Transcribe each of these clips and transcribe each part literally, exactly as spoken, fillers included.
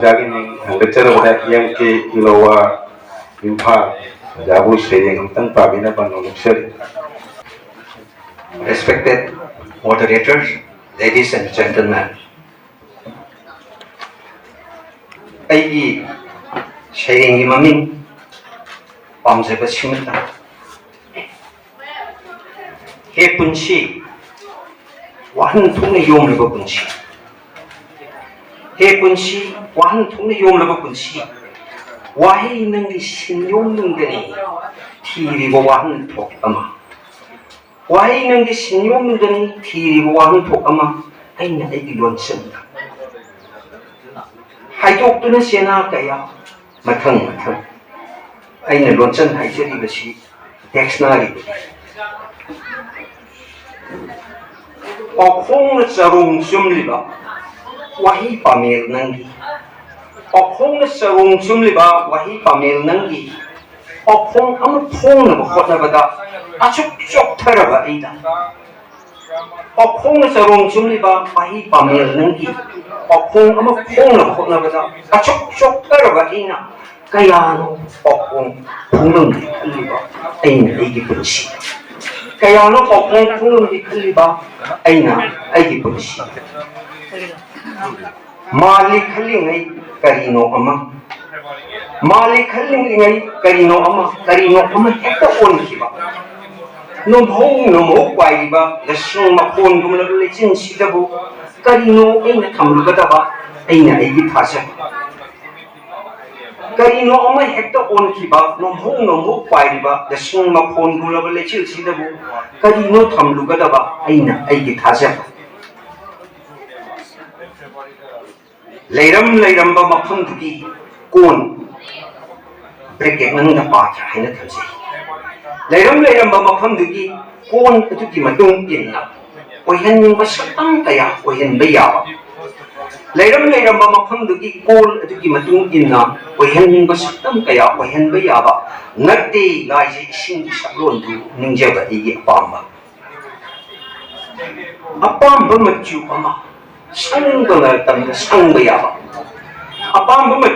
ꯑꯣꯖꯥꯒꯤ ꯃꯤꯡ ꯍꯟꯒꯠꯆꯔꯕꯗ E M ꯀꯦ ꯏꯂꯣꯋꯥ ꯏꯝꯐꯥꯜ ꯑꯣꯖꯥꯕꯨ ꯁꯩꯔꯦꯡ ꯑꯃꯇꯪ ꯄꯥꯕꯤꯅꯕ ꯅꯣꯡꯂꯨꯛꯆꯔꯤ꯫ Respected moderators, ladies and gentlemen, ꯑꯩꯒꯤ ꯁꯩꯔꯦꯡꯒꯤ ꯃꯃꯤꯡ ꯄꯥꯝꯖꯕ ꯁꯤꯃꯇ꯫ ꯍꯦ ꯄꯨꯟꯁꯤ, ꯋꯥꯍꯟꯊꯣꯛꯅ ꯌꯣꯝꯂꯕ ꯄꯨꯟꯁꯤ꯫ ꯍꯦ ꯄꯨꯟꯁꯤ, ꯋꯥꯍꯟꯊꯣꯛꯅ ꯌꯣꯝꯂꯕ ꯄꯨꯟꯁꯤ꯫ ꯋꯥꯍꯩ ꯅꯪꯒꯤ ꯁꯤꯟꯌꯣꯝꯅꯨꯡꯗꯅꯤ ꯊꯤꯔꯤꯕ ꯋꯥꯍꯟꯊꯣꯛ ꯑꯃ꯫ ꯋꯥꯍꯩ ꯅꯪꯒꯤ ꯁꯤꯟꯌꯣꯝꯗꯅꯤ ꯊꯤꯔꯤꯕ ꯋꯥꯍꯟꯊꯣꯛ ꯑꯃ ꯑꯩꯅ ꯑꯩꯒꯤ ꯂꯣꯟꯆꯟꯗ ꯍꯥꯏꯗꯣꯛꯇꯨꯅ ꯆꯦꯅꯥ ꯀꯌꯥ ꯃꯊꯪ ꯃꯊꯪ ꯑꯩꯅ ꯂꯣꯟꯆꯟ ꯍꯥꯏꯖꯔꯤꯕꯁꯤ ꯗꯤꯛꯁꯅꯥꯔꯤ ꯄꯥꯎꯈꯣꯡꯅ ꯆꯔꯣꯡ ꯆꯨꯝꯂꯤꯕ ꯋꯥꯍꯩ ꯄꯥꯃꯦꯜ ꯅꯪꯒꯤ ꯄꯥꯎꯈꯣꯡꯅ ꯆꯔꯣꯡ ꯆꯨꯝꯂꯤꯕ ꯋꯥꯍꯩ ꯄꯥꯃꯦꯜ ꯅꯪꯒꯤ ꯄꯥꯎꯈꯣꯡ ꯑꯃ ꯐꯣꯡꯅꯕ ꯍꯣꯠꯅꯕꯗ ꯑꯁꯨꯛ ꯆꯣꯛꯊꯔꯕ ꯑꯩꯅ ꯄꯥꯎꯈꯣꯡꯅ ꯆꯔꯣꯡ ꯆꯨꯝꯂꯤꯕ ꯋꯥꯍꯩ ꯄꯥꯃꯦꯜ ꯅꯪꯒꯤ ꯄꯥꯎꯈꯣꯡ ꯑꯃ ꯐꯣꯡꯅꯕ ꯍꯣꯠꯅꯕꯗ ꯑꯁꯨꯛ ꯆꯣꯛꯊꯔꯕ ꯑꯩꯅ ꯀꯌꯥꯅꯣ ꯄꯥꯎꯈꯣꯡ ꯐꯣꯡꯂꯝꯒꯦ ꯈꯜꯂꯤꯕ ꯑꯩꯅ ꯑꯩꯒꯤ ꯄꯨꯟꯁꯤ ꯀꯌꯥꯅꯣ ꯄꯥꯎꯈꯣꯡ ꯐꯣꯡꯂꯝꯒꯦ ꯈꯜꯂꯤꯕ ꯑꯩꯅ ꯑꯩꯒꯤ ꯄꯨꯟꯁꯤ ꯃꯥꯜꯂꯤ ꯈꯜꯂꯤꯉꯩ ꯀꯔꯤꯅꯣ ꯑꯃ ꯃꯥꯜꯂꯤ ꯈꯜꯂꯤꯉꯩ ꯀꯔꯤꯅꯣ ꯑꯃ ꯀꯔꯤꯅꯣ ꯑꯃ ꯍꯦꯛꯇ ꯑꯣꯟꯈꯤꯕ ꯅꯣꯝꯍꯧ ꯅꯣꯝꯍꯧ ꯄꯥꯏꯔꯤꯕ ꯂꯁꯤꯡ ꯃꯈꯣꯟꯒꯨꯝꯂꯕ ꯂꯩꯆꯤꯟꯁꯤꯗꯕꯨ ꯀꯔꯤꯅꯣ ꯑꯩꯅ ꯊꯝꯂꯨꯒꯗꯕ ꯑꯩꯅ ꯑꯩꯒꯤ ꯊꯥꯖꯕ ꯀꯔꯤꯅꯣ ꯑꯃ ꯍꯦꯛꯇ ꯑꯣꯟꯈꯤꯕ ꯅꯣꯝꯍꯧ ꯅꯣꯝꯍꯧ ꯄꯥꯏꯔꯤꯕ ꯂꯁꯤꯡ ꯃꯈꯣꯟꯒꯨꯝꯂꯕ ꯂꯩꯆꯤꯜꯁꯤꯗꯕꯨ ꯀꯔꯤꯅꯣ ꯊꯝꯂꯨꯒꯗꯕ ꯑꯩꯅ ꯑꯩꯒꯤ ꯊꯥꯖꯕ ꯂꯩꯔꯝ ꯂꯩꯔꯝꯕ ꯃꯐꯝꯗꯨꯒꯤ ꯀꯣꯟ ꯕ꯭ꯔꯦꯀꯦꯠ ꯃꯅꯨꯡꯗ ꯄꯥꯊ꯭ꯔ ꯍꯥꯏꯅ ꯊꯝꯖꯩ꯫ ꯂꯩꯔꯝ ꯂꯩꯔꯝꯕ ꯃꯐꯝꯗꯨꯒꯤ ꯀꯣꯟ ꯑꯗꯨꯒꯤ ꯃꯇꯨꯡ ꯏꯟꯅ ꯑꯣꯏꯍꯟꯅꯤꯡꯕ ꯁꯛꯇꯝ ꯀꯌꯥ ꯑꯣꯏꯍꯟꯕ ꯌꯥꯕ ꯂꯩꯔꯝ ꯂꯩꯔꯝꯕ ꯃꯐꯝꯗꯨꯒꯤ ꯀꯣꯟ ꯑꯗꯨꯒꯤ ꯃꯇꯨꯡ ꯏꯟꯅ ꯑꯣꯏꯍꯟꯅꯤꯡꯕ ꯁꯛꯇꯝ ꯀꯌꯥ ꯑꯣꯏꯍꯟꯕ ꯌꯥꯕ ꯅꯠꯇꯦ ꯂꯥꯏꯁꯦ ꯏꯁꯤꯡꯒꯤ ꯁꯛꯂꯣꯟꯗꯨ ꯅꯤꯡꯖꯕ ꯑꯩꯒꯤ ꯑꯄꯥꯝꯕ ꯑꯄꯥꯝꯕ ꯃꯆꯨ ꯑꯃ ꯁꯪꯕ ꯃꯇꯝꯗ ꯁꯪꯕ ꯌꯥꯕ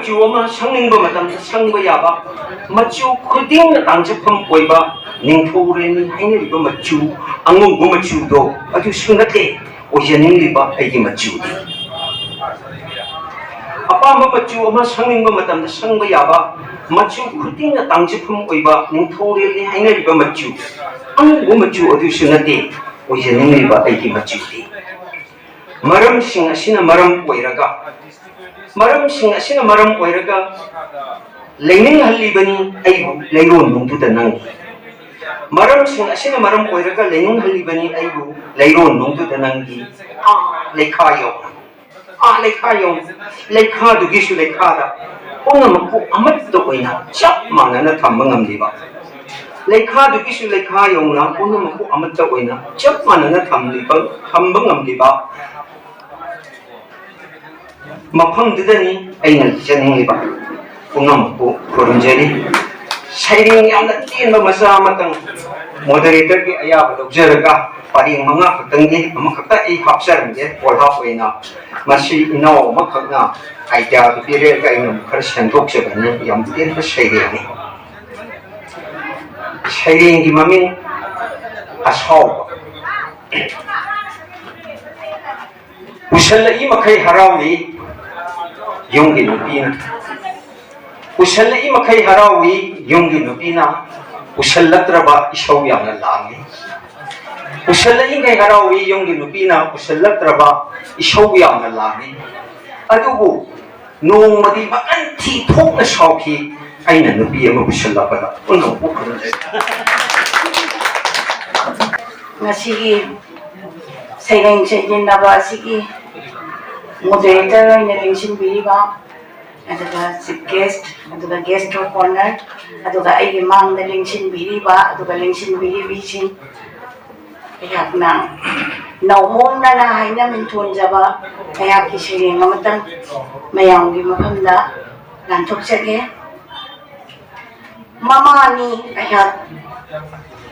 ꯃꯆꯨ ꯑꯃ ꯁꯪꯅꯤꯡꯕ ꯃꯇꯝꯗ ꯁꯪꯕ ꯌꯥꯕ, ꯃꯆꯨ ꯈꯨꯗꯤꯡꯅ ꯇꯥꯡꯖꯐꯝ ꯑꯣꯏꯕ ꯅꯤꯡꯊꯧꯔꯦꯜꯅꯤ ꯍꯥꯏꯅꯔꯤꯕ ꯃꯆꯨ, ꯑꯉꯧꯕ ꯃꯆꯨꯗꯣ ꯑꯗꯨꯁꯨ ꯅꯠꯇꯦ ꯑꯣꯏꯖꯅꯤꯡꯂꯤꯕ ꯑꯩꯒꯤ ꯃꯆꯨꯗꯤ꯫ ꯑꯄꯥꯝꯕ ꯃꯆꯨ ꯑꯃ ꯁꯪꯅꯤꯡꯕ ꯃꯇꯝꯗ ꯁꯪꯕ ꯌꯥꯕ, ꯃꯆꯨ ꯈꯨꯗꯤꯡꯅ ꯇꯥꯡꯖꯐꯝ ꯑꯣꯏꯕ ꯅꯤꯡꯊꯧꯔꯦꯜꯅꯤ ꯍꯥꯏꯅꯔꯤꯕ ꯃꯆꯨ, ꯑꯉꯧꯕ ꯃꯆꯨ ꯑꯗꯨꯁꯨ ꯅꯠꯇꯦ ꯑꯣꯏꯖꯅꯤꯡꯂꯤꯕ ꯑꯩꯒꯤ ꯃꯆꯨꯗꯤ꯫ ꯃꯔꯝꯁꯤꯡ ꯑꯁꯤꯅ ꯃꯔꯝ ꯑꯣꯏꯔꯒ, ꯃꯔꯝꯁꯤꯡ ꯑꯁꯤꯅ ꯃꯔꯝ ꯑꯣꯏꯔꯒ ꯂꯩꯅꯤꯡꯍꯜꯂꯤꯕꯅꯤ ꯑꯩꯕꯨ ꯂꯩꯔꯣꯟꯅꯨꯡꯗꯨꯗ ꯅꯪꯒꯤ꯫ ꯃꯔꯝꯁꯤꯡ ꯑꯁꯤꯅ ꯃꯔꯝ ꯑꯣꯏꯔꯒ ꯂꯩꯅꯤꯡꯍꯜꯂꯤꯕꯅꯤ ꯑꯩꯕꯨ ꯂꯩꯔꯣꯟꯅꯨꯡꯗꯨꯗ ꯅꯪꯒꯤ꯫ ꯑꯥ, ꯂꯩꯈꯥ ꯌꯧꯅ, ꯑꯥ, ꯂꯩꯈꯥ ꯌꯧꯅ, ꯂꯩꯈꯥꯗꯨꯒꯤꯁꯨ ꯂꯩꯈꯥꯗ ꯄꯨꯝꯅꯃꯛꯄꯨ ꯑꯃꯠꯇ ꯑꯣꯏꯅ ꯆꯞ ꯃꯥꯟꯅꯅ ꯊꯝꯕ ꯉꯝꯂꯤꯕ, ꯂꯩꯈꯥꯗꯨꯒꯤꯁꯨ ꯂꯩꯈꯥ ꯌꯧꯅ ꯄꯨꯝꯅꯃꯛꯄꯨ ꯑꯃꯠꯇ ꯑꯣꯏꯅ ꯆꯞ ꯃꯥꯟꯅꯅ ꯊꯝꯂꯤꯕ, ꯊꯝꯕ ꯉꯝꯂꯤꯕ ꯃꯐꯝꯗꯨꯗꯅꯤ ꯑꯩꯅ ꯂꯩꯖꯅꯤꯡꯂꯤꯕ꯫ ꯄꯨꯝꯅꯃꯛꯄꯨ ꯈꯨꯔꯨꯝꯖꯔꯤ꯫ ꯁꯩꯔꯦꯡ ꯌꯥꯝꯅ ꯇꯦꯟꯕ ꯃꯆꯥ ꯑꯃꯇꯪ moderatorꯒꯤ ꯑꯌꯥꯕ ꯂꯧꯖꯔꯒ ꯄꯔꯦꯡ ꯃꯉꯥ ꯈꯛꯇꯪꯒꯤ ꯑꯃꯈꯛꯇ ꯑꯩ ꯍꯥꯞꯆꯔꯝꯒꯦ ꯀꯣꯜꯍꯥꯞ ꯑꯣꯏꯅ꯫ ꯃꯁꯤ ꯏꯅꯥꯎ ꯑꯃꯈꯛꯅ ideaꯗꯨ ꯄꯤꯔꯛꯑꯒ ꯑꯩꯅ ꯑꯃꯨꯛ ꯈꯔ ꯁꯦꯝꯗꯣꯛꯆꯕꯅꯤ꯫ ꯌꯥꯝ ꯇꯦꯟꯕ ꯁꯩꯔꯦꯡꯅꯤ꯫ ꯁꯩꯔꯦꯡꯒꯤ ꯃꯃꯤꯡ ꯑꯁꯥꯎꯕ꯫ ꯄꯨꯁꯜꯂꯛꯏ ꯃꯈꯩ ꯍꯔꯥꯎꯏ ꯌꯨꯝꯒꯤ ꯅꯨꯄꯤꯅ꯫ ꯄꯨꯁꯜꯂꯛꯏ ꯃꯈꯩ ꯍꯔꯥꯎꯏ ꯌꯨꯝꯒꯤ ꯅꯨꯄꯤꯅ꯫ ꯄꯨꯁꯜꯂꯛꯇ꯭ꯔꯕ ꯏꯁꯧ ꯌꯥꯝꯅ ꯂꯥꯡꯏ꯫ ꯄꯨꯁꯜꯂꯛꯏꯈꯩ ꯍꯔꯥꯎꯏ ꯌꯨꯝꯒꯤ ꯅꯨꯄꯤꯅ꯫ ꯄꯨꯁꯜꯂꯛꯇ꯭ꯔꯕ ꯏꯁꯧ ꯌꯥꯝꯅ ꯂꯥꯡꯏ꯫ ꯑꯗꯨꯕꯨ ꯅꯣꯡꯃꯗꯤ ꯃꯀꯟ ꯊꯤ ꯊꯣꯛꯅ ꯁꯥꯎꯈꯤ ꯑꯩꯅ ꯅꯨꯄꯤ ꯑꯃ ꯄꯨꯁꯜꯂꯛꯄꯗ꯫ ꯄꯨꯝꯅꯃꯛꯄꯨ ꯈꯨꯔꯨꯝꯖꯔꯤ꯫ ꯉꯁꯤꯒꯤ ꯁꯩꯔꯦꯡ ꯁꯩꯖꯤꯟꯅꯕ ꯑꯁꯤꯒꯤ moderator ꯑꯣꯏꯅ ꯂꯦꯡꯁꯤꯟꯕꯤꯔꯤꯕ, ꯑꯗꯨꯒ chief guest, ꯑꯗꯨꯒ guest of honour, ꯑꯗꯨꯒ ꯑꯩꯒꯤ ꯃꯥꯡꯗ ꯂꯦꯡꯁꯤꯟꯕꯤꯔꯤꯕ, ꯑꯗꯨꯒ ꯂꯦꯡꯁꯤꯟꯕꯤꯔꯤꯕꯤꯁꯤꯡ, ꯑꯩꯍꯥꯛꯅ ꯅꯧꯍꯧꯅꯅ ꯍꯥꯏꯅ ꯃꯤꯡꯊꯣꯟꯖꯕ ꯑꯩꯍꯥꯛꯀꯤ ꯁꯩꯔꯦꯡ ꯑꯃꯇꯪ ꯃꯌꯥꯝꯒꯤ ꯃꯐꯝꯗ ꯂꯥꯟꯊꯣꯛꯆꯒꯦ꯫ ꯃꯃꯥꯅꯤ ꯑꯩꯍꯥꯛ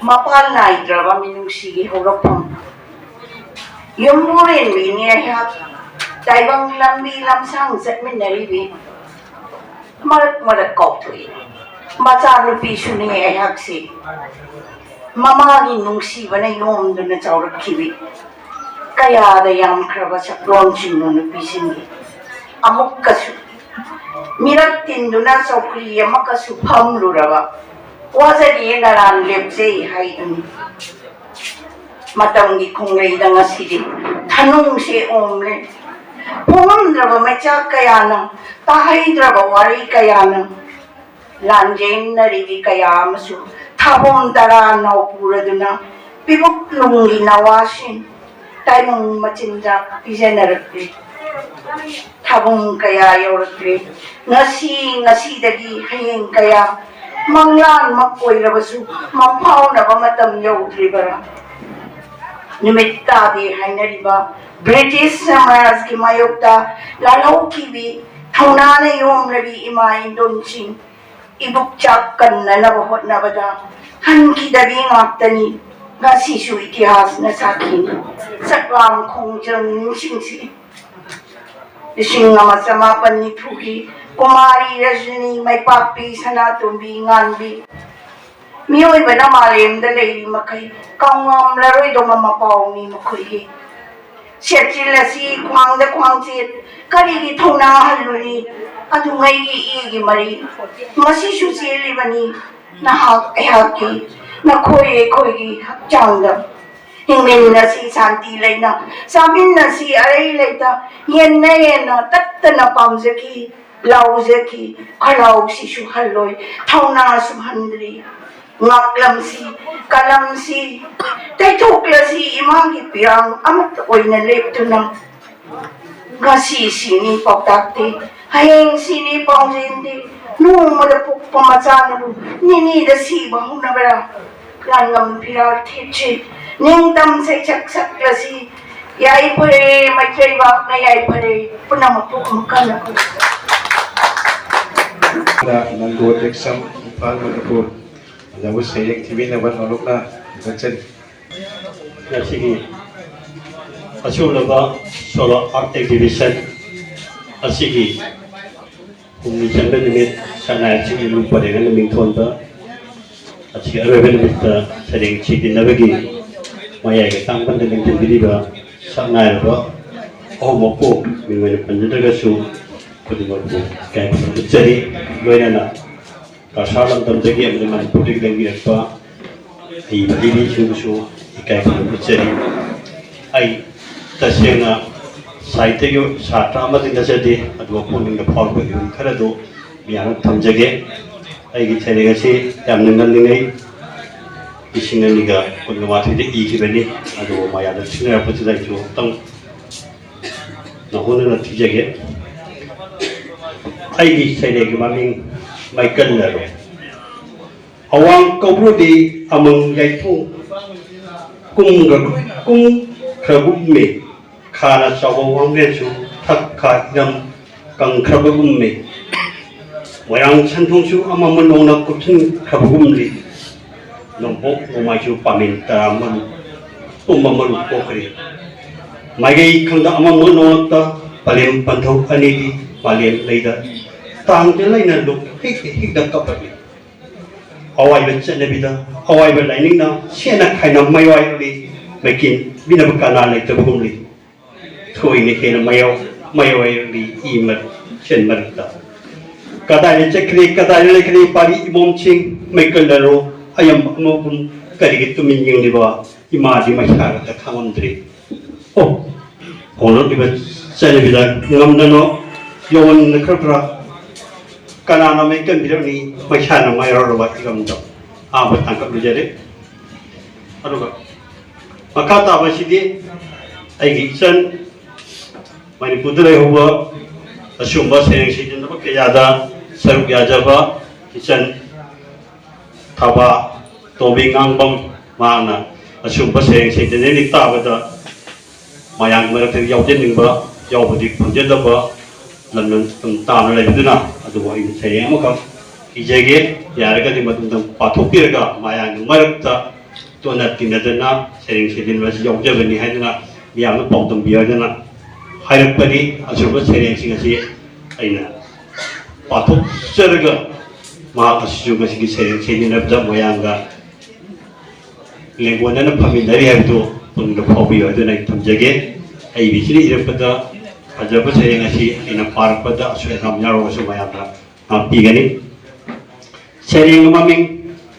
ꯃꯄꯥ ꯅꯥꯏꯗ꯭ꯔꯕ ꯃꯤꯅꯨꯡꯁꯤꯒꯤ ꯍꯧꯔꯛꯐꯝ꯫ ꯌꯨꯝꯕꯨꯔꯦꯟꯕꯤꯅꯤ ꯑꯩꯍꯥꯛ ꯇꯥꯏꯕꯪ ꯂꯝꯕꯤ ꯂꯝꯁꯥꯡ ꯆꯠꯃꯤꯟꯅꯔꯤꯕꯤ꯫ ꯃꯔꯛ ꯃꯔꯛ ꯀꯥꯎꯊꯣꯛꯏ꯫ ꯃꯆꯥꯅꯨꯄꯤꯁꯨꯅꯦ ꯑꯩꯍꯥꯛꯁꯤ꯫ ꯃꯃꯥꯒꯤ ꯅꯨꯡꯁꯤꯕꯅ ꯌꯣꯝꯗꯨꯅ ꯆꯥꯎꯔꯛꯈꯤꯕꯤ꯫ ꯀꯌꯥꯗ ꯌꯥꯝꯈ꯭ꯔꯕ ꯁꯛꯂꯣꯟꯁꯤꯡꯅꯣ ꯅꯨꯄꯤꯁꯤꯡꯒꯤ꯫ ꯑꯃꯨꯛꯀꯁꯨ ꯃꯤꯔꯛ ꯇꯤꯟꯗꯨꯅ ꯆꯧꯀ꯭ꯔꯤ ꯑꯃꯛꯀꯁꯨ ꯐꯝꯂꯨꯔꯕ꯫ ꯋꯥꯖꯔꯤꯌꯦ ꯅꯔꯥꯟ ꯂꯦꯞꯆꯩ ꯍꯥꯏꯗꯨꯅꯤ꯫ ꯃꯇꯝꯒꯤ ꯈꯣꯡꯂꯩꯗ ꯉꯁꯤꯗꯤ ꯊꯅꯨꯡꯁꯦ ꯑꯣꯝꯂꯦ꯫ ꯐꯣꯡꯉꯝꯗ꯭ꯔꯕ ꯃꯩꯆꯥꯛ ꯀꯌꯥꯅ, ꯇꯥꯍꯩꯗ꯭ꯔꯕ ꯋꯥꯔꯤ ꯀꯌꯥꯅ, ꯂꯥꯟꯖꯦꯟꯅꯔꯤꯕꯤ ꯀꯌꯥ ꯑꯃꯁꯨ ꯊꯥꯕꯣꯝ ꯇꯔꯥ ꯅꯥꯎꯄꯨꯔꯗꯨꯅ ꯄꯤꯕꯨꯛ ꯅꯨꯡꯒꯤ ꯅꯋꯥꯁꯤꯡ ꯇꯥꯏꯕꯪ ꯃꯆꯤꯟꯖꯥꯛ ꯄꯤꯖꯅꯔꯛꯂꯤ꯫ ꯊꯥꯕꯨꯡ ꯀꯌꯥ ꯌꯧꯔꯛꯂꯤ꯫ ꯉꯁꯤ, ꯉꯁꯤꯗꯒꯤ ꯍꯌꯦꯡ ꯀꯌꯥ ꯃꯪꯂꯥꯟꯃꯛ ꯑꯣꯏꯔꯕꯁꯨ ꯃꯪꯐꯥꯎꯅꯕ ꯃꯇꯝ ꯌꯧꯗ꯭ꯔꯤꯕꯔꯥ? ꯅꯨꯃꯤꯠ ꯇꯥꯗꯦ ꯍꯥꯏꯅꯔꯤꯕ ꯕ꯭ꯔꯤꯇꯤꯁ ꯁꯥꯝꯔꯥꯖꯒꯤ ꯃꯥꯌꯣꯛꯇ ꯂꯥꯜꯍꯧꯈꯤꯕꯤ ꯊꯧꯅꯥꯅ ꯌꯣꯝꯂꯕꯤ ꯏꯃꯥ ꯏꯟꯗꯣꯟꯁꯤꯡ ꯏꯕꯨꯛ ꯆꯥꯛ ꯀꯟꯅꯅꯕ ꯍꯣꯠꯅꯕꯗ ꯍꯟꯈꯤꯗꯕꯤ ꯉꯥꯛꯇꯅꯤ꯫ ꯉꯁꯤꯁꯨ ꯏꯇꯤꯍꯥꯁꯅ ꯁꯥꯈꯤꯅꯤ꯫ ꯁꯛꯂꯥꯝ ꯈꯣꯡꯖꯪꯁꯤꯡꯁꯤ꯫ ꯂꯤꯁꯤꯡ ꯑꯃ ꯆꯃꯥꯄꯟ ꯅꯤꯐꯨꯒꯤ ꯀꯨꯃꯥꯔꯤ ꯔꯖꯅꯤ, ꯃꯩꯄꯥꯛꯄꯤ ꯁꯅꯥꯇꯣꯝꯕꯤ ꯉꯥꯟꯕꯤ꯫ ꯃꯤꯑꯣꯏꯕꯅ ꯃꯥꯂꯦꯝꯗ ꯂꯩꯔꯤ ꯃꯈꯩ ꯀꯥꯎꯉꯝꯂꯔꯣꯏꯗꯧꯕ ꯃꯄꯥꯎꯅꯤ ꯃꯈꯣꯏꯒꯤ꯫ ꯁꯦꯠꯆꯤꯜ ꯑꯁꯤ ꯈ꯭ꯋꯥꯡꯗ ꯈ꯭ꯋꯥꯡꯆꯦꯠ ꯀꯔꯤꯒꯤ ꯊꯧꯅꯥ ꯍꯜꯂꯨꯅꯤ? ꯑꯗꯨꯉꯩꯒꯤ ꯏꯒꯤ ꯃꯔꯤ ꯉꯁꯤꯁꯨ ꯆꯦꯜꯂꯤꯕꯅꯤ꯫ ꯅꯍꯥꯛ ꯑꯩꯍꯥꯛꯀꯤ, ꯅꯈꯣꯏ ꯑꯩꯈꯣꯏꯒꯤ ꯍꯛꯆꯥꯡꯗ꯫ ꯍꯤꯡꯃꯤꯟꯅꯁꯤ ꯁꯥꯟꯇꯤ ꯂꯩꯅ, ꯆꯥꯃꯤꯟꯅꯁꯤ ꯑꯔꯩ ꯂꯩꯇ, ꯌꯦꯟꯅ ꯌꯦꯟꯅ ꯇꯠꯇꯅ ꯄꯥꯝꯖꯈꯤ, ꯂꯥꯎꯖꯈꯤ꯫ ꯈꯣꯜꯂꯥꯎꯁꯤꯁꯨ ꯍꯜꯂꯣꯏ, ꯊꯧꯅꯥꯁꯨ ꯍꯟꯗ꯭ꯔꯤ꯫ ꯉꯥꯛꯂꯝꯁꯤ, ꯀꯂꯝꯁꯤ ꯇꯩꯊꯣꯛꯂꯁꯤ, ꯏꯃꯥꯒꯤ ꯄꯤꯔꯥꯡ ꯑꯃꯠꯇ ꯑꯣꯏꯅ ꯂꯦꯞꯇꯨꯅ꯫ ꯉꯁꯤ ꯁꯤꯅꯤ ꯄꯥꯎꯇꯥꯛꯇꯦ, ꯍꯌꯦꯡ ꯁꯤꯅꯤ ꯄꯥꯎꯖꯦꯟꯗꯦ꯫ ꯅꯣꯡꯃꯗ ꯄꯣꯛꯄ ꯃꯆꯥꯅꯕꯨ ꯅꯤꯅꯤꯗ ꯁꯤꯕ ꯍꯧꯅꯕ꯭ꯔꯥ? ꯂꯥꯟꯉꯝ ꯐꯤꯔꯥꯜ ꯊꯦꯠꯁꯤ, ꯅꯤꯡꯇꯝ ꯁꯩꯁꯛ ꯁꯛꯂꯁꯤ꯫ ꯌꯥꯏꯐꯔꯦ, ꯃꯩꯇ꯭ꯔꯩꯕꯥꯛꯅ ꯌꯥꯏꯐꯔꯦ, ꯄꯨꯝꯅꯃꯛꯄꯨ ꯑꯃꯨꯛ ꯍꯟꯅ ꯈꯨꯔꯨꯝꯖꯔꯤ꯫ ꯅꯪꯒꯣꯜ ꯑꯦꯛꯁꯟ, ꯏꯝꯐꯥꯜ, ꯃꯅꯤꯄꯨꯔ꯫ ꯐꯖꯕ ꯁꯩꯔꯦꯡ ꯊꯤꯕꯤꯅꯕ ꯅꯣꯂꯨꯛꯅ ꯊꯥꯒꯠꯆꯔꯤ꯫ ꯉꯁꯤꯒꯤ ꯑꯁꯤꯒꯨꯝꯂꯕ ꯁꯣꯂꯣ ꯑꯥꯔꯠ ꯑꯦꯛꯖꯤꯕꯤꯁꯟ ꯑꯁꯤꯒꯤ ꯄꯨꯛꯅꯤꯡ ꯆꯪꯕ ꯅꯨꯃꯤꯠ, ꯁꯛꯅꯥꯏꯔꯕꯁꯤꯡꯒꯤ ꯏꯃꯨꯡ ꯄꯔꯦꯡ ꯑꯃ ꯃꯤꯡꯊꯣꯟꯕ꯫ ꯑꯁꯤꯒꯤ ꯑꯔꯣꯏꯕ ꯅꯨꯃꯤꯠꯇ ꯁꯩꯔꯦꯡ ꯁꯤꯗꯤꯟꯅꯕꯒꯤ ꯃꯌꯥꯏꯒꯤ ꯇꯥꯡꯕꯟꯗ ꯂꯦꯡꯁꯤꯟꯕꯤꯔꯤꯕ ꯁꯛꯅꯥꯏꯔꯕ ꯑꯍꯨꯝꯃꯛꯄꯨ ꯃꯤꯡ ꯑꯣꯏꯅ ꯄꯟꯖꯗ꯭ꯔꯒꯁꯨ ꯈꯨꯗꯤꯡꯃꯛꯄꯨ ꯏꯀꯥꯏ ꯈꯨꯝꯅꯕ ꯎꯠꯆꯔꯤ꯫ ꯂꯣꯏꯅꯅ ꯀꯁꯥꯔ ꯂꯝꯗꯝꯗꯒꯤ ꯑꯃꯗꯤ ꯃꯅꯤꯄꯨꯔꯗꯒꯤ ꯂꯦꯡꯕꯤꯔꯛꯄ ꯑꯏꯕ ꯏꯕꯤꯁꯤꯡꯕꯨꯁꯨ ꯏꯀꯥꯏ ꯈꯨꯝꯅꯕ ꯎꯠꯆꯔꯤ꯫ ꯑꯩ ꯇꯁꯦꯡꯅ ꯁꯥꯍꯤꯇ꯭ꯌꯒꯤ ꯁꯥꯇ꯭ꯔ ꯑꯃꯗꯤ ꯅꯠꯆꯗꯦ, ꯑꯗꯨꯒ ꯄꯨꯛꯅꯤꯡꯗ ꯐꯥꯎꯔꯛꯄ ꯏꯍꯨꯜ ꯈꯔꯗꯨ ꯃꯌꯥꯝꯗ ꯊꯝꯖꯒꯦ꯫ ꯑꯩꯒꯤ ꯁꯩꯔꯦꯡ ꯑꯁꯤ ꯌꯥꯝꯅ ꯉꯜꯂꯤꯉꯩ ꯂꯤꯁꯤꯡ ꯑꯅꯤꯒ ꯀꯨꯟꯒ ꯃꯥꯊꯣꯏꯗ ꯏꯈꯤꯕꯅꯤ, ꯑꯗꯨꯕꯨ ꯃꯌꯥꯝꯗ ꯊꯦꯡꯅꯔꯛꯄꯁꯤꯗ ꯑꯩꯁꯨ ꯑꯃꯨꯛꯇꯪ ꯅꯧꯍꯧꯅꯅ ꯊꯤꯖꯒꯦ꯫ ꯑꯩꯒꯤ ꯁꯩꯔꯦꯡꯒꯤ ꯃꯃꯤꯡ ꯃꯩꯀꯜꯂꯔꯣ꯫ ꯑꯋꯥꯡ ꯀꯧꯕ꯭ꯔꯨꯗꯤ ꯑꯃꯪ ꯌꯥꯏꯊꯣꯡ ꯀꯨꯝꯈ꯭ꯔ-, ꯀꯨꯝꯈ꯭ꯔꯒꯨꯝꯃꯤ꯫ ꯈꯥꯅ ꯆꯥꯎꯕ ꯋꯥꯡꯂꯦꯟꯁꯨ ꯊꯛ ꯈꯥ ꯏꯔꯝ ꯀꯪꯈ꯭ꯔꯕꯒꯨꯝꯃꯤ꯫ ꯃꯣꯏꯔꯥꯡ ꯁꯟꯊꯣꯡꯁꯨ ꯑꯃꯝꯕ ꯅꯣꯡꯅ ꯀꯨꯞꯁꯤꯟꯈ꯭ꯔꯕꯒꯨꯝꯂꯤ꯫ ꯅꯣꯡꯄꯣꯛ ꯅꯣꯡꯃꯥꯏꯁꯨ ꯄꯥꯃꯦꯟ ꯇꯔꯥ ꯃꯔꯨ ꯄꯨꯝꯕ ꯃꯔꯨ ꯄꯣꯛꯈ꯭ꯔꯦ꯫ ꯃꯥꯏꯀꯩ ꯈꯪꯗ ꯑꯃꯝꯕ ꯅꯣꯡꯂꯛꯇ ꯄꯂꯦꯝ ꯄꯟꯊꯧ ꯑꯅꯤꯗꯤ ꯃꯥꯂꯦꯝ ꯂꯩꯗ ꯇꯥꯡꯗ ꯂꯩꯅ ꯂꯨꯞ ꯍꯤꯛ ꯍꯤꯛꯇ ꯀꯞꯂꯛꯂꯤ꯫ ꯑꯋꯥꯏꯕ ꯆꯠꯅꯕꯤꯗ ꯑꯋꯥꯏꯕ ꯂꯥꯏꯅꯤꯡꯅ ꯁꯦꯠꯅ ꯈꯥꯏꯅ ꯃꯥꯏꯋꯥꯏꯔꯛꯂꯤ꯫ ꯃꯩꯀꯦꯟ ꯄꯤꯅꯕ ꯀꯅꯥ ꯂꯩꯇꯕꯒꯨꯝꯂꯤ꯫ ꯊꯣꯏꯅ ꯍꯦꯟꯅ ꯃꯌꯥꯎ-, ꯃꯌꯥꯏ ꯃꯤ ꯃꯁꯦꯟ ꯃꯔꯛꯇ꯫ ꯀꯗꯥꯏꯗ ꯆꯠꯈ꯭ꯔꯦ, ꯀꯗꯥꯏꯗ ꯂꯩꯈ꯭ꯔꯦ, ꯄꯥꯔꯤ ꯏꯃꯣꯝꯁꯤꯡ, ꯃꯩꯀꯜꯂꯔꯣ, ꯑꯌꯥꯝꯕ ꯑꯃꯒꯨꯝ ꯀꯔꯤꯒꯤ ꯇꯨꯃꯤꯟ ꯌꯦꯡꯂꯤꯕ? ꯏꯃꯥꯗꯤ ꯃꯩꯁꯥꯔꯛꯇ ꯈꯥꯡꯉꯝꯗ꯭ꯔꯦ꯫ ꯑꯣ, ꯍꯣꯡꯂꯛꯂꯤꯕ ꯆꯠꯅꯕꯤꯗ ꯉꯝꯗꯅ ꯌꯧꯍꯟꯅꯈ꯭ꯔꯕ꯭ꯔꯥ? ꯀꯅꯥꯅ ꯃꯩ ꯀꯟꯕꯤꯔꯛꯅꯤ? ꯃꯩꯁꯥꯅ ꯃꯥꯏꯔꯧꯔꯕ ꯏꯔꯝꯗꯝ꯫ ꯑꯍꯥꯟꯕ ꯇꯥꯡꯀꯛ ꯂꯣꯏꯖꯔꯦ꯫ ꯑꯗꯨꯒ ꯃꯈꯥ ꯇꯥꯕꯁꯤꯗꯤ ꯑꯩꯒꯤ ꯏꯆꯟ ꯃꯅꯤꯄꯨꯔꯗ ꯂꯩꯍꯧꯕ ꯑꯁꯤꯒꯨꯝꯕ ꯁꯩꯔꯦꯡ ꯁꯩꯗꯟꯅꯕ ꯀꯌꯥꯗ ꯁꯔꯨꯛ ꯌꯥꯖꯕ ꯏꯆꯟ ꯊꯕꯥ ꯇꯣꯝꯕꯤ ꯉꯥꯡꯕꯝ, ꯃꯍꯥꯛꯅ ꯑꯁꯤꯒꯨꯝꯕ ꯁꯩꯔꯦꯡ ꯁꯩꯗꯟꯅꯔꯤ ꯇꯥꯕꯗ ꯃꯌꯥꯝꯒꯤ ꯃꯔꯛꯇ ꯌꯥꯎꯖꯅꯤꯡꯕ, ꯌꯥꯎꯕꯗꯤ ꯐꯪꯖꯗꯕ ꯂꯝꯗꯝ ꯇꯥꯅ ꯂꯩꯕꯗꯨꯅ, ꯑꯗꯨꯕꯨ ꯑꯩꯅ ꯁꯩꯔꯦꯡ ꯑꯃꯈꯛ ꯏꯖꯒꯦ꯫ ꯌꯥꯔꯒꯗꯤ ꯃꯗꯨꯝꯇꯪ ꯄꯥꯊꯣꯛꯄꯤꯔꯒ ꯃꯌꯥꯝꯒꯤ ꯃꯔꯛꯇ ꯇꯣꯠꯅ ꯇꯤꯟꯅꯗꯅ ꯁꯩꯔꯦꯡ ꯁꯩꯗꯟꯕ ꯑꯁꯤ ꯌꯥꯎꯖꯕꯅꯤ ꯍꯥꯏꯗꯨꯅ ꯃꯤꯌꯥꯝꯅ ꯄꯥꯎꯗꯝꯕꯤꯌꯨ ꯍꯥꯏꯗꯅ ꯍꯥꯏꯔꯛꯄꯅꯤ꯫ ꯑꯁꯤꯒꯨꯝꯕ ꯁꯩꯔꯦꯡꯁꯤꯡ ꯑꯁꯤ ꯑꯩꯅ ꯄꯥꯊꯣꯛꯆꯔꯒ ꯃꯍꯥꯛ ꯑꯁꯤꯁꯨ ꯉꯁꯤꯒꯤ ꯁꯩꯔꯦꯡ ꯁꯩꯗꯦꯡꯅꯕꯗ ꯃꯌꯥꯝꯒ ꯂꯦꯡꯒꯣꯟꯅꯅ ꯐꯝꯃꯤꯟꯅꯔꯤ ꯍꯥꯏꯕꯗꯨ ꯄꯨꯛꯅꯤꯡꯗ ꯐꯥꯎꯕꯤꯌꯨ ꯍꯥꯏꯗꯨꯅ ꯑꯩ ꯊꯝꯖꯒꯦ꯫ ꯑꯩ ꯏꯕꯤꯁꯤꯅ ꯏꯔꯛꯄꯗ ꯐꯖꯕ ꯁꯩꯔꯦꯡ ꯑꯁꯤ ꯑꯩꯅ ꯄꯥꯔꯛꯄꯗ ꯑꯁꯣꯏ ꯑꯉꯥꯝ ꯌꯥꯎꯔꯒꯁꯨ ꯃꯌꯥꯝꯅ ꯉꯥꯛꯄꯤꯒꯅꯤ꯫ ꯁꯩꯔꯦꯡ ꯃꯃꯤꯡ: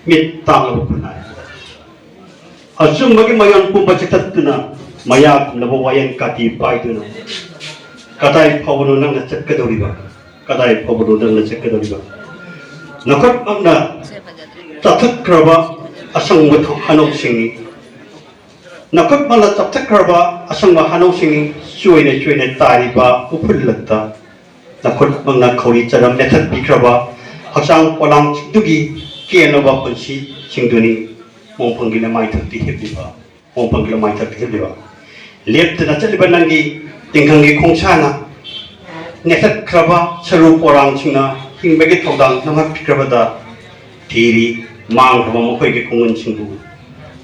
ꯃꯤꯠ ꯇꯥꯡꯂꯕ ꯈꯨꯟꯅꯥꯏ꯫ ꯑꯆꯨꯝꯕꯒꯤ ꯃꯌꯣꯟ ꯄꯨꯝꯕ ꯆꯤꯊꯠꯇꯨꯅ, ꯃꯌꯥ ꯀꯨꯝꯂꯕ ꯋꯥꯌꯦꯜ ꯀꯥꯇꯤ ꯄꯥꯏꯗꯨꯅ, ꯀꯗꯥꯏ ꯐꯥꯎꯕꯅꯣ ꯅꯪꯅ ꯆꯠꯀꯗꯧꯔꯤꯕ? ꯀꯗꯥꯏ ꯐꯥꯎꯕꯅꯣ ꯅꯪꯅ ꯆꯠꯀꯗꯧꯔꯤꯕ? ꯅꯈꯨꯠꯃꯛꯅ ꯆꯥꯊꯠꯈ꯭ꯔꯕ ꯑꯁꯪꯕ ꯍꯅꯧꯁꯤꯡꯅꯤ꯫ ꯅꯈꯨꯠꯃꯛꯅ ꯆꯥꯊꯠꯈ꯭ꯔꯕ ꯑꯁꯪꯕ ꯍꯅꯧꯁꯤꯡꯅꯤ꯫ ꯆꯣꯏꯅ ꯆꯣꯏꯅ ꯇꯥꯔꯤꯕ ꯎꯐꯨꯜꯂꯛꯇ ꯅꯈꯨꯠꯃꯛꯅ ꯈꯧꯔꯤ ꯆꯅꯝ ꯃꯦꯠꯊꯠꯄꯤꯈ꯭ꯔꯕ ꯍꯛꯆꯥꯡ ꯄꯣꯂꯥꯡꯁꯤꯡꯗꯨꯒꯤ ꯀꯦꯅꯕ ꯄꯨꯟꯁꯤꯁꯤꯡꯗꯨꯅꯤ꯫ ꯃꯣꯡꯐꯝꯒꯤ ꯂꯃꯥꯏꯊꯛꯇ ꯍꯤꯞꯂꯤꯕ, ꯃꯣꯡꯐꯝꯒꯤ ꯂꯃꯥꯏꯊꯛꯇ ꯍꯤꯞꯂꯤꯕ, ꯂꯦꯞꯇꯅ ꯆꯠꯂꯤꯕ ꯅꯪꯒꯤ ꯇꯤꯡꯈꯪꯒꯤ ꯈꯣꯡꯁꯥꯅ ꯅꯦꯠꯊꯠꯈ꯭ꯔꯕ ꯁꯔꯨ ꯄꯣꯂꯥꯡꯁꯤꯡꯅ ꯍꯤꯡꯕꯒꯤ ꯊꯧꯗꯥꯡ ꯅꯝꯍꯠꯄꯤꯈ꯭ꯔꯕꯗ ꯊꯤꯔꯤ ꯃꯥꯡꯈ꯭ꯔꯕ ꯃꯈꯣꯏꯒꯤ ꯈꯣꯡꯒꯨꯟꯁꯤꯡꯕꯨ꯫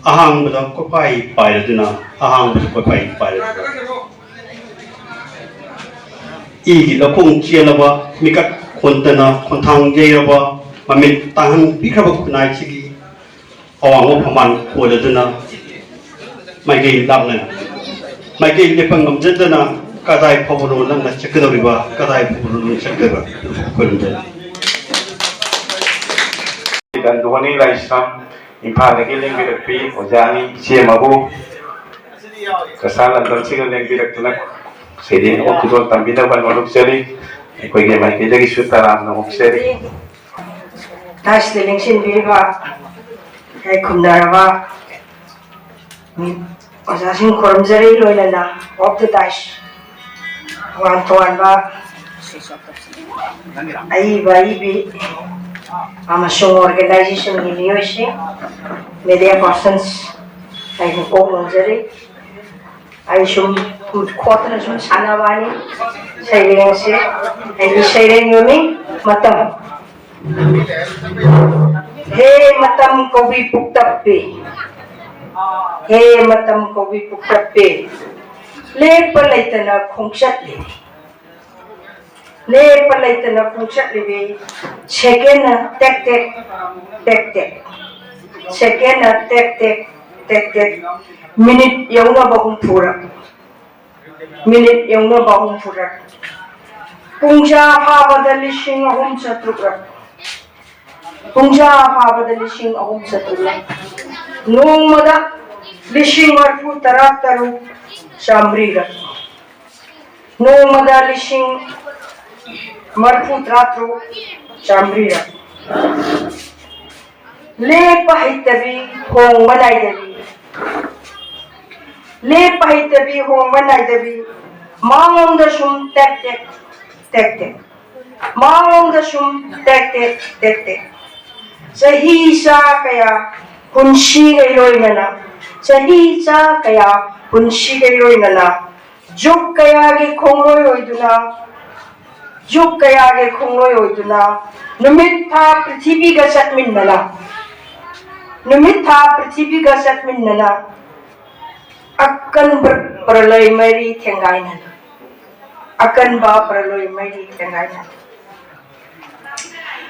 ꯑꯍꯥꯡꯕꯗ ꯀꯣꯏꯄꯥꯏ ꯄꯥꯏꯔꯗꯨꯅ, ꯑꯍꯥꯡꯕꯗ ꯀꯣꯏꯄꯥꯏ ꯄꯥꯏꯔꯗꯨꯅ, ꯏꯒꯤ ꯂꯧꯈꯣꯡ ꯆꯦꯜꯂꯕ, ꯃꯤꯀꯠ ꯈꯣꯟꯗꯅ ꯈꯣꯟꯊꯥꯡ ꯌꯩꯔꯕ, ꯃꯃꯤꯠ ꯇꯥꯡꯍꯟꯕꯤꯈ꯭ꯔꯕ ꯈꯨꯟꯅꯥꯏꯁꯤꯒꯤ ꯑꯋꯥꯡꯕ ꯐꯝꯕꯥꯜ ꯀꯣꯜꯂꯗꯨꯅ ꯃꯥꯏꯀꯩ ꯂꯥꯞꯅ, ꯃꯥꯏꯀꯩ ꯂꯦꯞꯄ ꯉꯝꯖꯗꯅ ꯀꯗꯥꯏ ꯐꯥꯎꯕꯅꯣ ꯅꯪꯅ ꯆꯠꯀꯗꯧꯔꯤꯕ, ꯀꯗꯥꯏ ꯐꯥꯎꯕꯅꯣ ꯅꯪ ꯆꯠꯀꯗꯧꯔꯤꯕ? ꯈꯨꯔꯨꯝꯖꯔꯤ꯫ ꯗꯟꯗꯣꯅꯤ ꯂꯥꯏꯁ꯭ꯔꯝ, ꯏꯝꯐꯥꯜꯗꯒꯤ ꯂꯦꯡꯕꯤꯔꯛꯄꯤ ꯑꯣꯖꯥꯅꯤ ꯏꯆꯦ ꯑꯃꯕꯨ ꯀꯁꯥ ꯂꯟꯗꯟꯁꯤꯡꯅ ꯂꯦꯡꯕꯤꯔꯛꯇꯨꯅ ꯁꯩꯔꯦꯡ ꯑꯃ ꯈꯨꯗꯣꯜ ꯇꯝꯕꯤꯅꯕ ꯅꯣꯂꯨꯛꯆꯔꯤ꯫ ꯑꯩꯈꯣꯏꯒꯤ ꯃꯥꯏꯀꯩꯗꯒꯤꯁꯨ ꯇꯔꯥꯝꯅ ꯑꯣꯛꯆꯔꯤ꯫ ꯇꯥꯏꯁꯇ ꯂꯦꯡꯁꯤꯟꯕꯤꯔꯤꯕ ꯏꯀꯥꯏ ꯈꯨꯝꯅꯔꯕ ꯑꯣꯖꯥꯁꯤꯡ ꯈꯨꯔꯨꯝꯖꯔꯤ, ꯂꯣꯏꯅꯅ ꯑꯣꯐ ꯗ ꯗꯥꯏꯁ ꯇꯣꯉꯥꯟ ꯇꯣꯉꯥꯟꯕ ꯑꯏꯕ ꯑꯏꯕꯤ ꯑꯃꯁꯨꯡ ꯑꯣꯔꯒꯅꯥꯏꯖꯦꯁꯟꯒꯤ ꯃꯤꯑꯣꯏꯁꯤꯡ, ꯃꯦꯗꯤꯌꯥ ꯄꯥꯔꯁꯟꯁ, ꯑꯩꯅ ꯀꯣꯛ ꯅꯣꯟꯖꯔꯤ꯫ ꯑꯩ ꯁꯨꯝ ꯈꯣꯠꯇꯅ ꯁꯨꯝ ꯁꯥꯟꯅꯕꯅꯤ ꯁꯩꯔꯦꯡꯁꯦ꯫ ꯑꯩꯒꯤ ꯁꯩꯔꯦꯡ ꯃꯃꯤꯡ ꯃꯇꯝ꯫ ꯍꯦ ꯃꯇꯝ ꯀꯧꯕꯤ ꯄꯨꯛꯇꯞꯄꯤ, ꯍꯦ ꯃꯇꯝ ꯀꯧꯕꯤ ꯄꯨꯛꯇꯞꯄꯤ, ꯂꯦꯞꯄ ꯂꯩꯇꯅ ꯈꯣꯡꯆꯠꯂꯤ꯫ ꯂꯦꯞꯄ ꯂꯩꯇꯅ ꯈꯣꯡꯆꯠꯂꯤꯕꯤ꯫ ꯁꯦꯀꯦꯟꯅ ꯇꯦꯛ ꯇꯦꯛ, ꯇꯦꯛ ꯇꯦꯛ꯫ ꯁꯦꯀꯦꯟꯅ ꯇꯦꯛ ꯇꯦꯛ, ꯇꯦꯛ ꯇꯦꯛ꯫ ꯃꯤꯅꯤꯠ ꯌꯧꯅꯕ ꯍꯨꯝꯐꯨꯔꯛ꯫ ꯃꯤꯅꯤꯠ ꯌꯧꯅꯕ ꯍꯨꯝꯐꯨꯔꯛ꯫ ꯄꯨꯡꯖꯥ ꯐꯥꯕꯗ ꯂꯤꯁꯤꯡ ꯑꯍꯨꯝ ꯆꯥꯇ꯭ꯔꯨꯛꯔꯛ꯫ ꯄꯨꯡꯖꯥ ꯐꯥꯕꯗ ꯂꯤꯁꯤꯡ ꯑꯍꯨꯝ ꯆꯥꯇ꯭ꯔꯨꯛ꯫ ꯅꯣꯡꯃꯗ ꯂꯤꯁꯤꯡ ꯃꯔꯐꯨ ꯇꯔꯥ ꯇꯔꯨꯛ ꯆꯥꯃꯔꯤꯔꯛ꯫ ꯅꯣꯡꯃꯗ ꯂꯤꯁꯤꯡ ꯃꯔꯐꯨ ꯇꯔꯥ ꯇꯔꯨꯛ ꯆꯥꯃꯔꯤꯔꯛ꯫ ꯂꯦꯞꯄ ꯍꯩꯇꯕꯤ, ꯍꯣꯡꯕ ꯅꯥꯏꯗꯕꯤ꯫ ꯂꯦꯞꯄ ꯍꯩꯇꯕꯤ, ꯍꯣꯡꯕ ꯅꯥꯏꯗꯕꯤ꯫ ꯃꯥꯡꯂꯣꯝꯗ ꯁꯨꯝ ꯇꯦꯛ ꯇꯦꯛ, ꯇꯦꯛ ꯇꯦꯛ꯫ ꯃꯥꯡꯂꯣꯝꯗ ꯁꯨꯝ ꯇꯦꯛ ꯇꯦꯛ, ꯇꯦꯛ ꯇꯦꯛ꯫ ꯆꯍꯤ ꯆꯥ ꯀꯌꯥ ꯄꯨꯟꯁꯤꯒ ꯏꯔꯣꯏꯅꯅ, ꯆꯍꯤ ꯆꯥ ꯀꯌꯥ ꯄꯨꯟꯁꯤꯒ ꯏꯔꯣꯏꯅꯅ, ꯖꯨꯒ ꯀꯌꯥꯒꯤ ꯈꯣꯡꯂꯣꯏ ꯑꯣꯏꯗꯨꯅ, ꯖꯨꯒ ꯀꯌꯥꯒꯤ ꯈꯣꯡꯂꯣꯏ ꯑꯣꯏꯗꯨꯅ, ꯅꯨꯃꯤꯠ ꯊꯥ ꯄ꯭ꯔꯤꯊꯤꯕꯤꯒ ꯆꯠꯃꯤꯟꯅꯅ, ꯅꯨꯃꯤꯠ ꯊꯥ ꯄ꯭ꯔꯤꯊꯤꯕꯤꯒ ꯆꯠꯃꯤꯟꯅꯅ, ꯑꯀꯟꯕ ꯄ꯭ꯔꯂꯣꯏ ꯃꯩꯔꯤ ꯊꯦꯡꯒꯥꯏꯅꯅ, ꯑꯀꯟꯕ ꯄ꯭ꯔꯂꯣꯏ ꯃꯩꯔꯤ ꯊꯦꯡꯒꯥꯏꯅꯅ꯫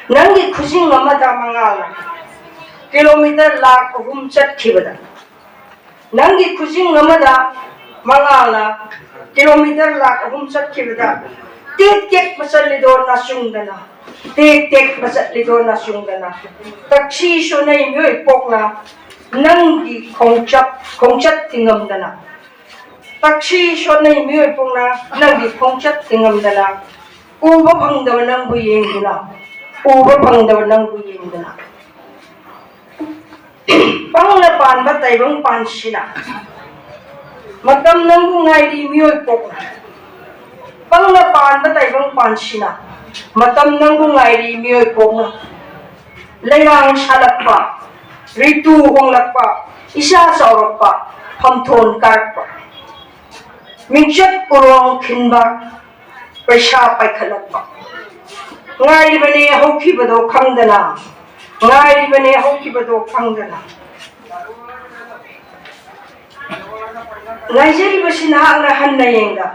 ꯅꯪꯒꯤ ꯈꯨꯖꯤꯡ ꯑꯃꯗ ꯃꯉꯥꯜꯅ ꯀꯤꯂꯣꯃꯤꯇꯔ ꯂꯥꯈ ꯑꯍꯨꯝ ꯆꯠꯈꯤꯕꯗ, ꯅꯪꯒꯤ ꯈꯨꯖꯤꯡ ꯑꯃꯗ ꯃꯉꯥꯜꯅ ꯀꯤꯂꯣꯃꯤꯇꯔ ꯂꯥꯈ ꯑꯍꯨꯝ ꯆꯠꯈꯤꯕꯗ, ꯇꯦꯛ ꯇꯦꯛ ꯃꯆꯠꯂꯤꯗꯣ ꯅꯥꯆꯨꯡꯗꯅ, ꯇꯦꯛ ꯇꯦꯛ ꯃꯆꯠꯂꯤꯗꯣ ꯅꯥꯆꯨꯡꯗꯅ, ꯇꯛꯁꯤ ꯁꯣꯟꯅꯩ ꯃꯤꯑꯣꯏ ꯄꯣꯛꯅ ꯅꯪꯒꯤ ꯈꯣꯡꯆꯠ, ꯈꯣꯡꯆꯠ ꯊꯤꯡꯉꯝꯗꯅ, ꯇꯛꯁꯤ ꯁꯣꯟꯅꯩ ꯃꯤꯑꯣꯏ ꯄꯣꯛꯅ ꯅꯪꯒꯤ ꯈꯣꯡꯆꯠ ꯊꯤꯡꯉꯝꯗꯅ, ꯎꯕ ꯐꯪꯗꯕ ꯅꯪꯕꯨ ꯌꯦꯡꯗꯨꯅ, ꯎꯕ ꯐꯪꯗꯕ ꯅꯪꯕꯨ ꯌꯦꯡꯗꯨꯅ꯫ ꯄꯪꯅ ꯄꯥꯟꯕ ꯇꯥꯏꯕꯪ ꯄꯥꯟꯁꯤꯅ ꯃꯇꯝ ꯅꯪꯕꯨ ꯉꯥꯏꯔꯤ ꯃꯤꯑꯣꯏ ꯄꯣꯛꯅ꯫ ꯄꯪꯅ ꯄꯥꯟꯕ ꯇꯥꯏꯕꯪ ꯄꯥꯟꯁꯤꯅ ꯃꯇꯝ ꯅꯪꯕꯨ ꯉꯥꯏꯔꯤ ꯃꯤꯑꯣꯏ ꯄꯣꯛꯅ꯫ ꯂꯩꯉꯥꯡ ꯁꯥꯠꯂꯛꯄ, ꯔꯤꯇꯨ ꯍꯣꯡꯂꯛꯄ, ꯏꯆꯥ ꯆꯥꯎꯔꯛꯄ, ꯐꯝꯊꯣꯟ ꯀꯥꯔꯛꯄ, ꯃꯤꯡꯆꯠ ꯎꯔꯣꯡ ꯈꯤꯟꯕ, ꯄꯩꯁꯥ ꯄꯥꯏꯈꯠꯂꯛꯄ꯫ ꯉꯥꯏꯔꯤꯕꯅꯦ ꯍꯧꯈꯤꯕꯗꯣ ꯈꯪꯗꯅ, ꯉꯥꯏꯔꯤꯕꯅꯦ ꯍꯧꯈꯤꯕꯗꯣ ꯈꯪꯗꯅ꯫ ꯉꯥꯏꯖꯔꯤꯕꯁꯤ ꯅꯍꯥꯛꯅ ꯍꯟꯅ ꯌꯦꯡꯗ꯫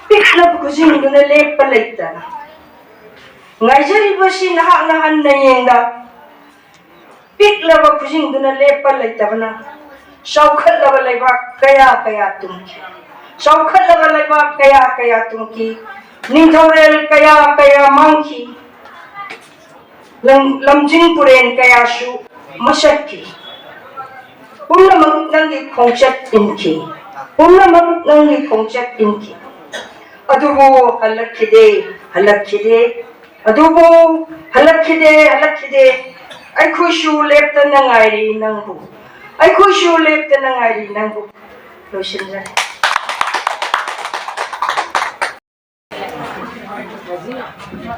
ꯄꯤꯛꯂꯕ ꯈꯨꯖꯤꯡꯗꯨꯅ ꯂꯦꯞꯄ ꯂꯩꯇꯅ ꯉꯥꯏꯖꯔꯤꯕꯁꯤ ꯅꯍꯥꯛꯅ ꯍꯟꯅ ꯌꯦꯡꯗ, ꯄꯤꯛꯂꯕ ꯈꯨꯖꯤꯡꯗꯨꯅ ꯂꯦꯞꯄ ꯂꯩꯇꯕꯅ ꯆꯥꯎꯈꯠꯂꯕ ꯂꯩꯕꯥꯛ ꯀꯌꯥ ꯀꯌꯥ ꯇꯨꯝꯈꯤ꯫ ꯆꯥꯎꯈꯠꯂꯕ ꯂꯩꯕꯥꯛ ꯀꯌꯥ ꯀꯌꯥ ꯇꯨꯝꯈꯤ꯫ ꯅꯤꯡꯊꯧꯔꯦꯜ ꯀꯌꯥ ꯀꯌꯥ ꯃꯥꯡꯈꯤ꯫ ꯂꯝ-, ꯂꯝꯖꯤꯡ ꯇꯨꯔꯦꯟ ꯀꯌꯥꯁꯨ ꯃꯁꯛꯈꯤ꯫ ꯄꯨꯝꯅꯃꯛ ꯅꯪꯒꯤ ꯈꯣꯡꯆꯠ ꯏꯟꯈꯤ꯫ ꯄꯨꯝꯅꯃꯛ ꯅꯪꯒꯤ ꯈꯣꯡꯆꯠ ꯏꯟꯈꯤ꯫ ꯑꯗꯨꯕꯨ ꯍꯜꯂꯛꯈꯤꯗꯦ, ꯍꯜꯂꯛꯈꯤꯗꯦ꯫ ꯑꯗꯨꯕꯨ ꯍꯜꯂꯛꯈꯤꯗꯦ, ꯍꯜꯂꯛꯈꯤꯗꯦ꯫ ꯑꯩꯈꯣꯏꯁꯨ ꯂꯦꯞꯇꯅ ꯉꯥꯏꯔꯤ ꯅꯪꯕꯨ꯫ ꯑꯩꯈꯣꯏꯁꯨ ꯂꯦꯞꯇꯅ ꯉꯥꯏꯔꯤ ꯅꯪꯕꯨ꯫ ꯂꯣꯏꯁꯤꯟꯖꯔꯦ꯫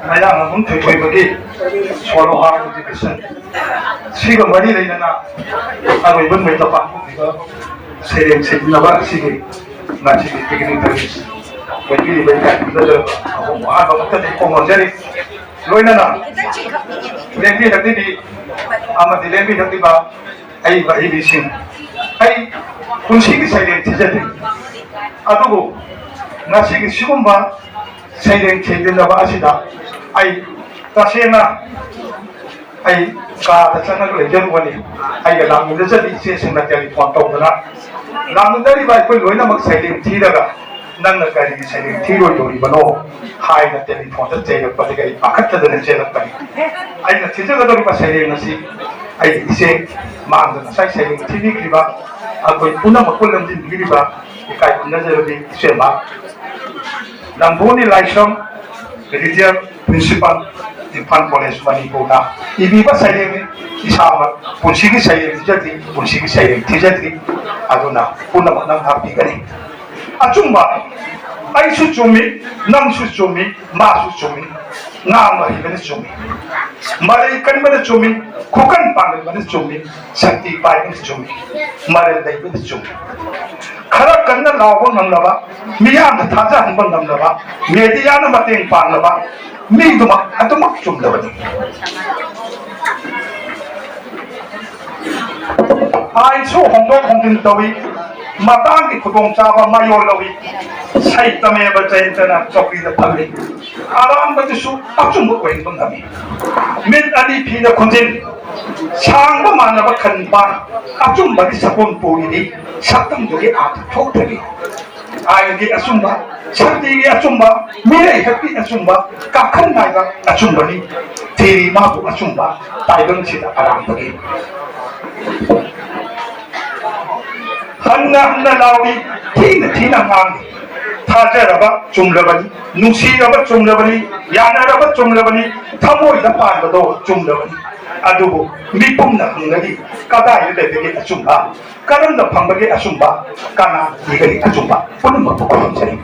ꯃꯌꯥꯝ ꯑꯗꯨꯝ ꯊꯣꯏꯊꯣꯏꯕꯒꯤ ꯁꯣꯂꯣ ꯍꯥꯔꯠ ꯃꯣꯇꯤꯚꯦꯁꯟ ꯁꯤꯒ ꯃꯔꯤ ꯂꯩꯅꯅ ꯑꯔꯣꯏꯕ ꯅꯨꯃꯤꯠꯇ ꯄꯥꯡꯊꯣꯛꯂꯤꯕ ꯁꯩꯔꯦꯡ ꯁꯩꯗꯅꯕ ꯑꯁꯤꯒꯤ ꯉꯁꯤꯒꯤ ꯄꯤꯛꯅꯤꯛ ꯇꯧꯔꯤꯁꯤ ꯑꯣꯏꯕꯤꯔꯤꯕ ꯏꯀꯥꯏ ꯈꯨꯝꯅꯖꯔꯕ ꯑꯍꯣꯡꯕ ꯑꯍꯥꯟꯕ ꯈꯛꯇꯗꯤ ꯈꯣꯡ ꯍꯣꯟꯖꯔꯤ꯫ ꯂꯣꯏꯅꯅ ꯂꯦꯡꯕꯤꯔꯛꯂꯤꯕꯤ ꯑꯃꯗꯤ ꯂꯦꯡꯕꯤꯔꯛꯂꯤꯕ ꯑꯏꯕ ꯑꯏꯕꯤꯁꯤꯡ, ꯑꯩ ꯄꯨꯟꯁꯤꯒꯤ ꯁꯩꯔꯦꯡ ꯊꯤꯖꯗ꯭ꯔꯤ꯫ ꯑꯗꯨꯕꯨ ꯉꯁꯤꯒꯤ ꯁꯤꯒꯨꯝꯕ ꯁꯩꯔꯦꯡ ꯊꯤꯖꯤꯟꯅꯕ ꯑꯁꯤꯗ ꯑꯩ ꯇꯁꯦꯡꯅ ꯑꯩ ꯀꯥꯗ ꯆꯪꯉꯒ ꯂꯩꯖꯔꯨꯕꯅꯤ꯫ ꯑꯩꯒ ꯂꯥꯛꯃꯤꯟꯅꯖꯕꯤ ꯏꯆꯦꯁꯤꯡꯅ ꯇꯦꯂꯤꯐꯣꯟ ꯇꯧꯗꯅ, "ꯂꯥꯛꯃꯤꯟꯅꯔꯤꯕ ꯑꯩꯈꯣꯏ ꯂꯣꯏꯅꯃꯛ ꯁꯩꯔꯦꯡ ꯊꯤꯔꯒ ꯅꯪꯅ ꯀꯔꯤꯒꯤ ꯁꯩꯔꯦꯡ ꯊꯤꯔꯣꯏꯗꯧꯔꯤꯕꯅꯣ?" ꯍꯥꯏꯅ ꯇꯦꯂꯤꯐꯣꯟꯗ ꯆꯩꯔꯛꯄꯗꯒꯤ ꯑꯩ ꯄꯥꯈꯠꯇꯗꯅ ꯆꯦꯜꯂꯛꯄꯅꯤ꯫ ꯑꯩꯅ ꯊꯤꯖꯒꯗꯧꯔꯤꯕ ꯁꯩꯔꯦꯡ ꯑꯁꯤ ꯑꯩꯒꯤ ꯏꯆꯦ ꯃꯥꯡꯗ ꯉꯁꯥꯏ ꯁꯩꯔꯦꯡ ꯊꯤꯕꯤꯈ꯭ꯔꯤꯕ, ꯑꯩꯈꯣꯏ ꯄꯨꯝꯅꯃꯛꯄꯨ ꯂꯝꯖꯤꯡꯕꯤꯔꯤꯕ ꯏꯀꯥꯏ ꯈꯨꯝꯅꯖꯔꯕꯤ ꯏꯆꯦꯃ ꯅꯝꯕꯣꯅꯤ ꯂꯥꯏꯁ꯭ꯔꯝ, ꯔꯤꯇꯤꯌꯔ ꯄ꯭ꯔꯤꯟꯁꯤꯄꯥꯜ, ꯏꯝꯐꯥꯜ ꯀꯣꯂꯦꯖ, ꯃꯅꯤꯄꯨꯔꯅ ꯏꯕꯤꯕ ꯁꯩꯔꯦꯡꯅꯤ꯫ ꯏꯁꯥꯃꯛ ꯄꯨꯟꯁꯤꯒꯤ ꯁꯩꯔꯦꯡ ꯊꯤꯖꯗ꯭ꯔꯤ, ꯄꯨꯟꯁꯤꯒꯤ ꯁꯩꯔꯦꯡ ꯊꯤꯖꯗ꯭ꯔꯤ꯫ ꯑꯗꯨꯅ ꯄꯨꯝꯅꯃꯛ ꯅꯪ ꯉꯥꯛꯄꯤꯒꯅꯤ꯫ ꯑꯆꯨꯝꯕ, ꯑꯩꯁꯨ ꯆꯨꯝꯃꯤ, ꯅꯪꯁꯨ ꯆꯨꯝꯃꯤ, ꯃꯥꯁꯨ ꯆꯨꯝꯃꯤ, ꯉꯥꯡꯕ ꯍꯩꯕꯅ ꯆꯨꯝꯃꯤ, ꯃꯔꯩ ꯀꯟꯕꯅ ꯆꯨꯝꯃꯤ, ꯈꯨꯀꯟ ꯄꯥꯡꯒꯟꯕꯅ ꯆꯨꯝꯃꯤ, ꯁꯛꯇꯤ ꯄꯥꯏꯕꯅ ꯆꯨꯝꯃꯤ, ꯃꯔꯜ ꯂꯩꯕꯅ ꯆꯨꯝꯃꯤ꯫ ꯈꯔ ꯀꯟꯅ ꯂꯥꯎꯕ ꯉꯝꯂꯕ, ꯃꯤꯌꯥꯝꯗ ꯊꯥꯖꯍꯟꯕ ꯉꯝꯂꯕ, ꯃꯦꯗꯤꯌꯥꯅ ꯃꯇꯦꯡ ꯄꯥꯡꯂꯕ ꯃꯤꯗꯨꯃꯛ ꯑꯗꯨꯃꯛ ꯆꯨꯝꯂꯕꯅꯤ꯫ ꯑꯥꯏꯟꯁꯨ ꯍꯣꯡꯗꯣꯛ ꯍꯣꯡꯖꯤꯟ ꯇꯧꯏ, ꯃꯇꯥꯡꯒꯤ ꯈꯨꯗꯣꯡꯆꯥꯕ ꯃꯌꯣꯜ ꯂꯧꯏ꯫ ꯁꯩꯇꯃꯦꯕ ꯖꯌꯟꯇꯅ ꯆꯧꯀ꯭ꯔꯤꯗ ꯐꯝꯃꯤ꯫ ꯑꯔꯥꯟꯕꯗꯨꯁꯨ ꯑꯆꯨꯝꯕ ꯑꯣꯏꯍꯟꯕ ꯉꯝꯃꯤ꯫ ꯃꯤꯠ ꯑꯅꯤ ꯐꯤꯅ ꯈꯨꯟꯖꯤꯟ, ꯁꯥꯡꯕ ꯃꯥꯟꯅꯕ ꯈꯟꯕ, ꯑꯆꯨꯝꯕꯒꯤ ꯁꯛꯐꯝ ꯄꯨꯔꯤꯗꯤ ꯁꯛꯇꯝꯗꯨꯒꯤ ꯑꯥꯔꯊ ꯊꯣꯛꯇꯔꯤ꯫ ꯑꯥꯏꯟꯒꯤ ꯑꯆꯨꯝꯕ, ꯁꯛꯇꯤꯒꯤ ꯑꯆꯨꯝꯕ, ꯃꯤꯔꯩ ꯍꯛꯀꯤ ꯑꯆꯨꯝꯕ, ꯀꯥꯈꯟ ꯅꯥꯏꯕ ꯑꯆꯨꯝꯕꯅꯤ꯫ ꯊꯤꯔꯤ ꯃꯥꯕꯨ ꯑꯆꯨꯝꯕ ꯇꯥꯏꯕꯪꯁꯤꯗ ꯑꯔꯥꯟꯕꯒꯤ꯫ ꯍꯟꯅ ꯍꯟꯅ ꯂꯥꯎꯏ, ꯊꯤꯅ ꯊꯤꯅ ꯉꯥꯡꯏ꯫ ꯊꯥꯖꯔꯕ ꯆꯨꯝꯂꯕꯅꯤ, ꯅꯨꯡꯁꯤꯔꯕ ꯆꯨꯝꯂꯕꯅꯤ, ꯌꯥꯅꯔꯕ ꯆꯨꯝꯂꯕꯅꯤ, ꯊꯃꯣꯏꯗ ꯄꯥꯟꯕꯗꯣ ꯆꯨꯝꯂꯕꯅꯤ꯫ ꯑꯗꯨꯕꯨ ꯃꯤꯄꯨꯝꯅ ꯍꯪꯅꯔꯤ, ꯀꯗꯥꯏꯗ ꯂꯩꯕꯒꯦ ꯑꯆꯨꯝꯕ? ꯀꯔꯝꯅ ꯐꯪꯕꯒꯦ ꯑꯆꯨꯝꯕ? ꯀꯅꯥ ꯊꯤꯒꯅꯤ ꯑꯆꯨꯝꯕ? ꯄꯨꯝꯅꯃꯛꯄꯨ ꯈꯨꯔꯨꯝꯖꯔꯤ꯫